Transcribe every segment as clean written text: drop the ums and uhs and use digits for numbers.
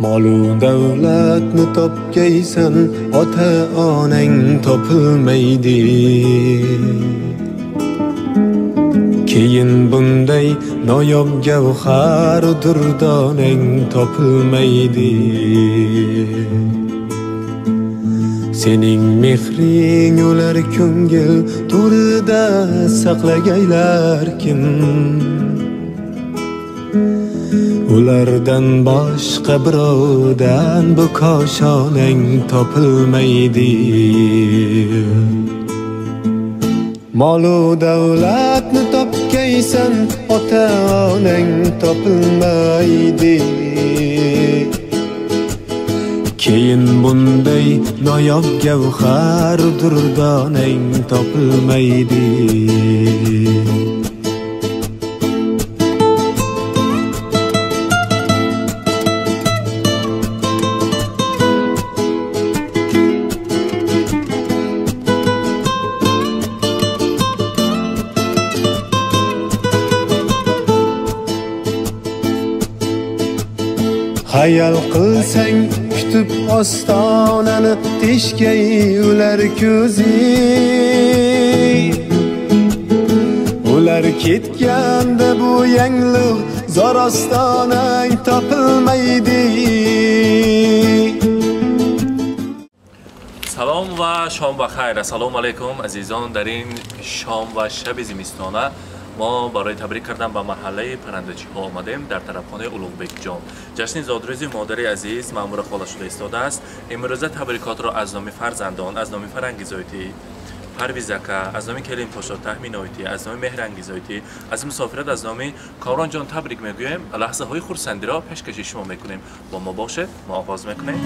Molu davlatni topgaysan, ota onang topilmaydi. Keyin bunday noyob gavhar durdonang topilmaydi. Sening mehring ular ko'ngil to'rida saqlagaylar kim? Ulardan boshqa birovdan bu koshonang topilmaydi. Molu davlatni topgaysan, ota onang topilmaydi. Keyin bunday noyob gavhar durdonang topilmaydi. Hayal qilsang kutib ostonani teshgay ular ko'zi. Ular ketganda bu yangliq zor ostonang topilmaydi. Salom va shom ba xayr. Assalomu alaykum azizon. Дар ин шом ва шаби зимистона мо барои табрик кардан ба маҳаллаи паррандачиҳо омадем дар тарабхонаи Улуғбекҷон. Ҷашни зодрӯзи модари азиз Маъмура хола шуда истодааст. Имрӯза табрикотро аз номи фарзандон, аз номи Фарангизоитӣ, Парвизака, аз номи Келинпошо Таҳминоитӣ, аз номи Меҳрангизоитӣ, аз мусофират аз номи Комронҷон табрик мегӯем. Лаҳзаҳои хурсандиро пешкаши шумо мекунем. Бо мо бошед, мо оғоз мекунем.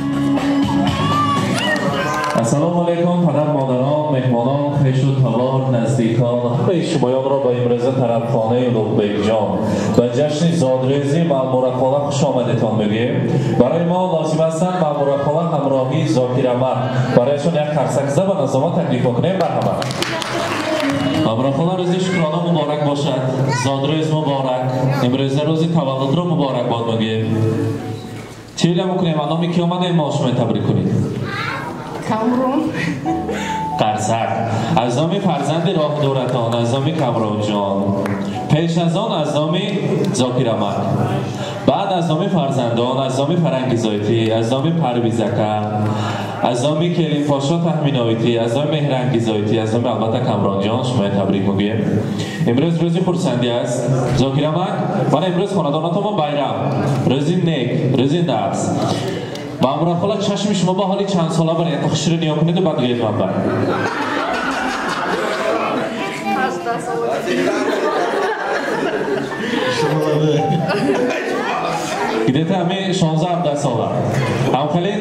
Ассалому алайкум падар, модарон, меҳмонон, хешу табор, наздикон, ҳамаи шумоёнро ба имрӯза тарабхонаи Улуғбекҷон ва ҷашни зодрӯзи Маъмура хола хуш омадетон мегӯем. Барои мо лозим ҳастанд Маъмура хола ҳамроҳии Зокирамад. Барояшон як қарсак зада ба назома таклиф мекунем. Марҳамат. Маъмура хола, рӯзи шукрона муборак бошад, зодрӯз муборак, имрӯза рӯзи таваллудро муборакбод мегӯем. Чӣ ила мекунем? Ба номи ки омадем мо шумо табрик кунем? Камрон. Қарсак. Аз номи фарзанди роҳдуратон, аз номи Камронҷон, пеш аз он аз номи Зокирамак, баъд аз номи фарзандон, аз номи Фарангизоитӣ, аз номи Парвизака, аз номи Келинпошо Таҳминоитӣ, аз номи Меҳрангизоитӣ, аз номи албатта Камронҷон шумоя табрик мегӯем. Имрӯз рӯзи хурсандӣ аст. Зокирамак, мана имрӯз хонадонатон мо байрам, рӯзи нек, рӯзи нағз. Маъмура хола, чашми шумо ба ҳоли чанд сола баред, ята хушро нигоҳ кунеду баъд гӯед ман бар. Где-то ҳами 16-17 сола. Ҳамхеле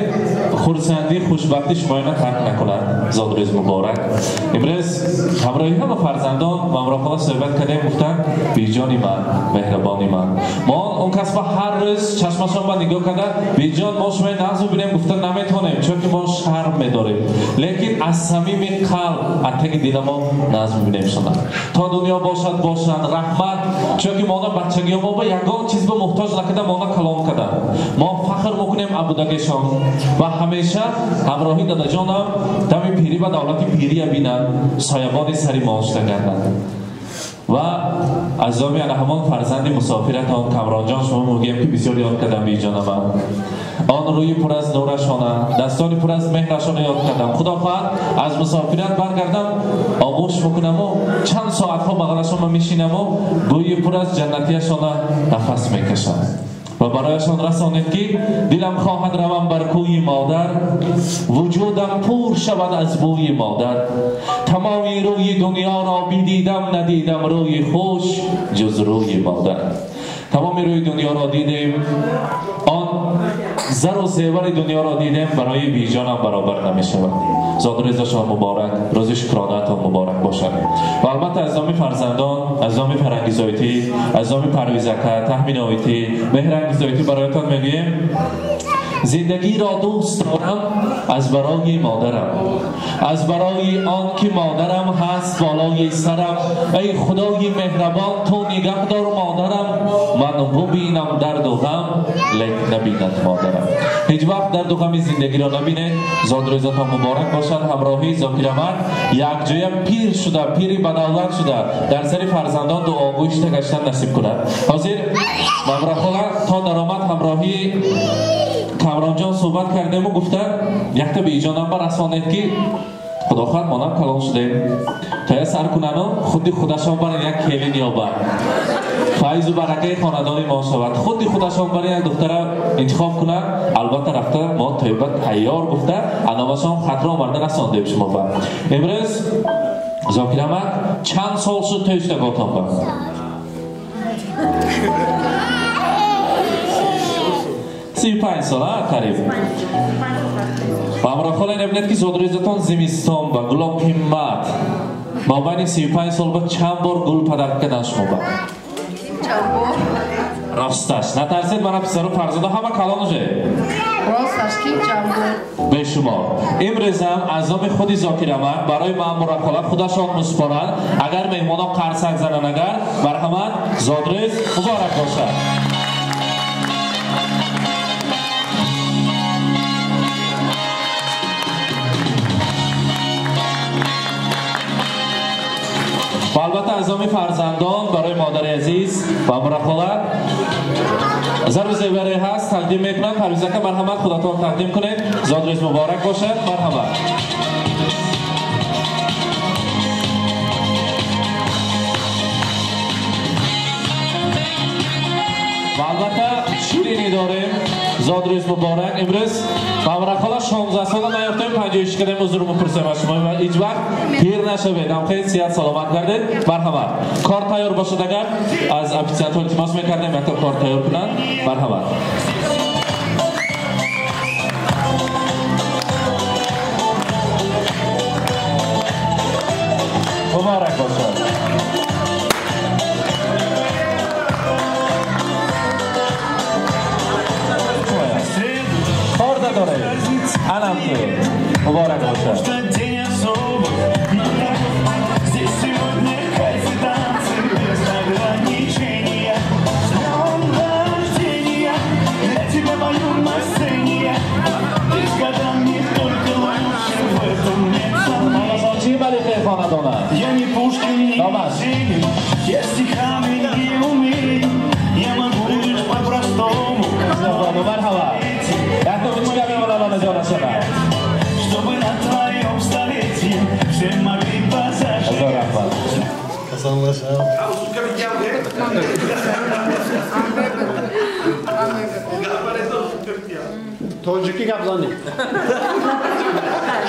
хурсандӣ, хушбахтӣ шумоёна тарк накунад. Зодрӯз муборак. Имрӯз ҳамроҳи ҳама фарзандон Маъмура хола суҳбат кардем, гуфтанд биҷони ман, меҳрабони ман. Мо он кас ба ҳар рӯз чашмашон ба нигоҳ карда, биҷон мо шумои нағз бибинем, гуфта наметавонем, чунки мо шарм медорем. Лекин аз самими қалб, аз таги диламон нағз бибинем шуна. То дунё бошад, бошанд, раҳмат, чунки мо бачагиҳо мо ба ягон чиз ба муҳтоҷ накарда, мо калон карданд. Мо фахр мекунем абудагешон ва ҳамеша ҳамроҳи дадаҷонам дами пирӣ ва давлати пирия бинанд, соябони сари мо шуда гарданд. Ва аз номи ана ҳамон фарзанди мусофиратон Камронҷон шумо мегӯем ки бисёр ёд кардам биҷонаман. Он рӯи пур аз нурашона, дастони пур аз меҳрашона ёд кардам. Худо хоҳад аз мусофират баргардам, оғӯш мекунаму чанд соатҳо бағалашон мешинаму бӯи пур аз ҷаннатияшона нафас мекашам. Ва барояшон расонед ки дилам хоҳад равам бар кӯи модар, вуҷудам пур шавад аз бӯи модар. Тамоми рӯи дунёро бидидам, надидам рӯи хуш ҷуз рӯи модар. Тамоми рӯи дунёро дидем, он зару зевари дунёро дидем, барои биҷонам баробар намешавад. Зодрӯзи шумо муборак, рӯзи шукронаатон муборак бошад. Ва албатта аз номи фарзандон, аз номи Фарангизоитӣ, аз номи Парвизака, Таҳминоитӣ, Меҳрангизоитӣ бароятон мегӯем Зиндагиро дӯст дорам аз барои модарам, аз барои он ки модарам ҳаст болои сарам. Эй худои меҳрабон, ту нигаҳ дор модарам, ман бубинам дарду ғам, лек набинад модарам. Ҳеҷ вақт дарду ғами зиндагиро набинед. Зодрӯзатон муборак бошад. Ҳамроҳи Зокирамад якҷоя пир шуда, пири бадавлат шуда, дар сари фарзандон дуогӯй шуда гаштан насиб кунад. Ҳозир Мамрахола то даромад ҳамроҳи Камронҷон суҳбат кардему гуфта, якта беиҷонам барасонед ки худо хоҳад монам калон шудем, то я сар кунану худи худашон барин як келин ёбад, файзу баракаи хонадони мо шавад. Худи худашон барин як духтара интихоб кунад, албатта рафта мо тӯйба тайёр гуфта аномашон хатро омарда расондем шумо ба. Имрӯз Зокирамад чанд сол шуд тӯй шуда готон ба? 35 сол, қариб. Мамрахола набинед ки зодрӯзатон зимистон ба гуло қиммат. Мобайни 35 сол ба чанд бор гул падар кардан шумо ба? Росташ, натарсед, мана писару фарзандо ҳама калон уже. Росташ ки чанд бор? Бешумор. Имрӯзам аз номи худи Зокирамад барои Маъмурахола худашон муспоранд. Агар меҳмонон қарсак зананд, агар марҳамат, зодрӯз муборак бошад. و البته از نام فرزندان برای مادر عزیز و مرخوله ضرب زیوری هست تقدیم میکنم. پرویزکه مرحمت خودتان تقدیم کنید. زادروز مبارک باشد. مرحمت. و البته شیرینی داریم. زادروز مبارک. امروز مامرخالا 16 ساله نیافتیم 56 کردیم. حضور مپرسیم از شما و هیچ وقت پیر نشوید. هم خیلی صحت سلامت گردید. مرحمت. کار تیار باشد اگر از افیسیانت التماس میکردیم یک تا کار تیار کنند. مرحمت. مبارک باشد. Анам ту. Муборак бошад. Чӣ балиқаи хонадона? Номаш. Марҳабо. Чтобы на твоем столетии все могли позажигать. Тоҷикӣ гап занӣ.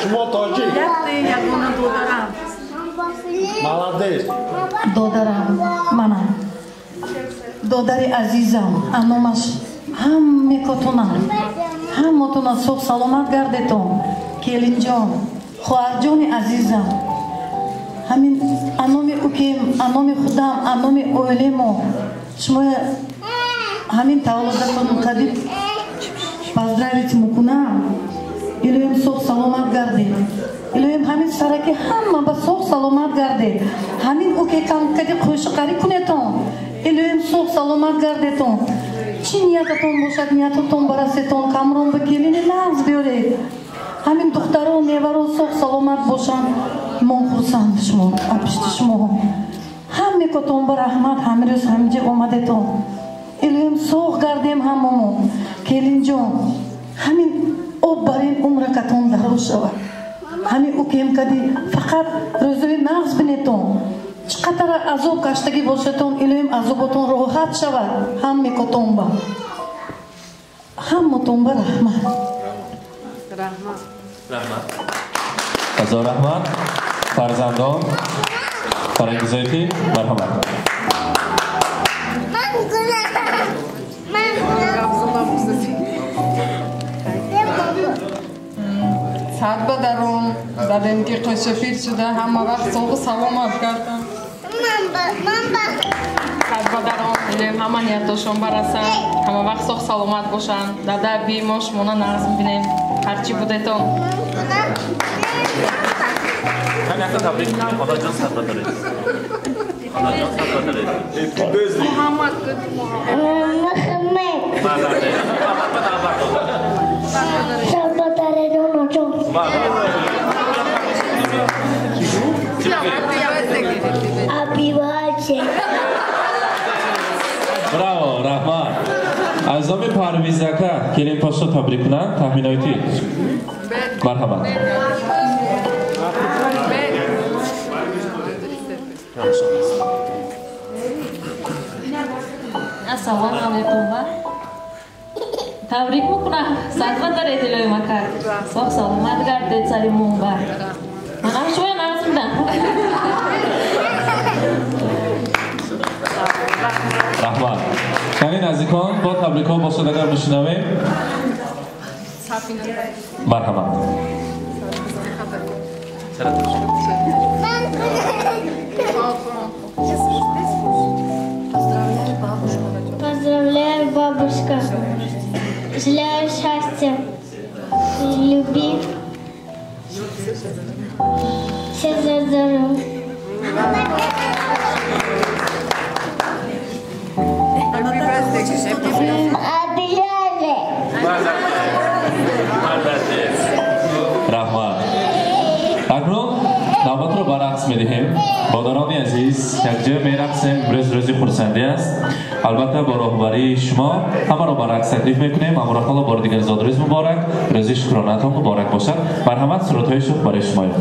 Шумо тоҷик? Молодец. Додарам, манам. Додари азизам, аномаш ҳаммекотонам. Ҳаммотона соғ саломат гардетон. Келинҷон, хоҳарҷони азизам, ҳамин аноми укем, аноми худам, аноми оилемо шумо ҳамин таваллудатон қадим поздравить мекунам. Илоҳим соғ саломат гардед. Илоҳим ҳамин сараки ҳама ба соғ саломат гардед. Ҳамин уке кади қӯшиқарӣ кунетон. Илоҳим соғ саломат гардетон. Чӣ ниятатон бошад, ниятатон барасетон. Камрон ба келини нағз биёред. Ҳамин духтаро, меваро соғ саломат бошанд. Мо хурсанд шумо, апишти шумо. Ҳамекотон ба раҳмат, ҳамин рӯз ҳаминҷа омадетон. Илоҳим соғ гардем ҳамамо. Келинҷон, ҳамин об барин умракатон дароз шавад. Ҳамин укем кади фақат рӯзои нағз бинетон. Чӣ қадара азоб каштагӣ бошатон, илоҳим азоботон роҳат шавад. Ҳамекотон ба. Ҳаммотон ба раҳмат. Раҳмат. Раҳмат. Ҳазор раҳмат. Фарзандон, Фарангизоити, марҳамат. Сад ба дарун задем ки қӯшафир шуда, ҳама вақт соғу саломат гардам. Сад ба даром, илоҳим ҳама ниятошон барасанд, ҳама вақт соғ саломат бошанд. Дада би мо шумона нағз мебинем, ҳарчи будетон. Кани якта табрик кунем. Хонаҷон, сад бадаред. Хонаҷон, сад бадаред. Муҳаммад. Муҳаммад. Молодец. Сад бадаред, онаҷон. Happy birthday. Браво, раҳмат. Аз номи Парвизака келинпошо табрик кунанд, таҳминоитӣ. Марҳамат. Ассалому алайкум ва табрик мекунам. Сад бадаред, илоҳим ака. Соғ саломат гардед, сари мунба. Манам шумоя нағз мебинам. Раҳмат. Кани наздикон бо табрикҳо бошад, агар мешунавем. Марҳамат. Поздравляю бабушку. Поздравляю, бабушка. Желаю счастья, любви, всего здоровья. Обижали. Молодец. Раҳмат. Акнун навбатро ба рақс медиҳем. Модарони азиз, якҷоя мерақсем. Имрӯз рӯзи хурсандӣ аст. Албатта, бо роҳбарии шумо ҳамаро ба рақс таклиф мекунем. Ҳамроҳ бори дигар зодрӯз муборак, рӯзи шукронатон муборак бошад. Марҳамат, сурудҳои шух барои шумоён.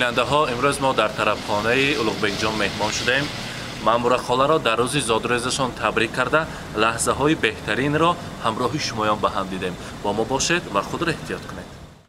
Бинандаҳо, имрӯз мо дар тарабхонаи Улуғбекҷон меҳмон шудаем. Маъмура холаро дар рӯзи зодрӯзашон табрик карда, лаҳзаҳои беҳтаринро ҳамроҳи шумоён ба ҳам дидем. Бо мо бошед ва худро эҳтиёт кунед.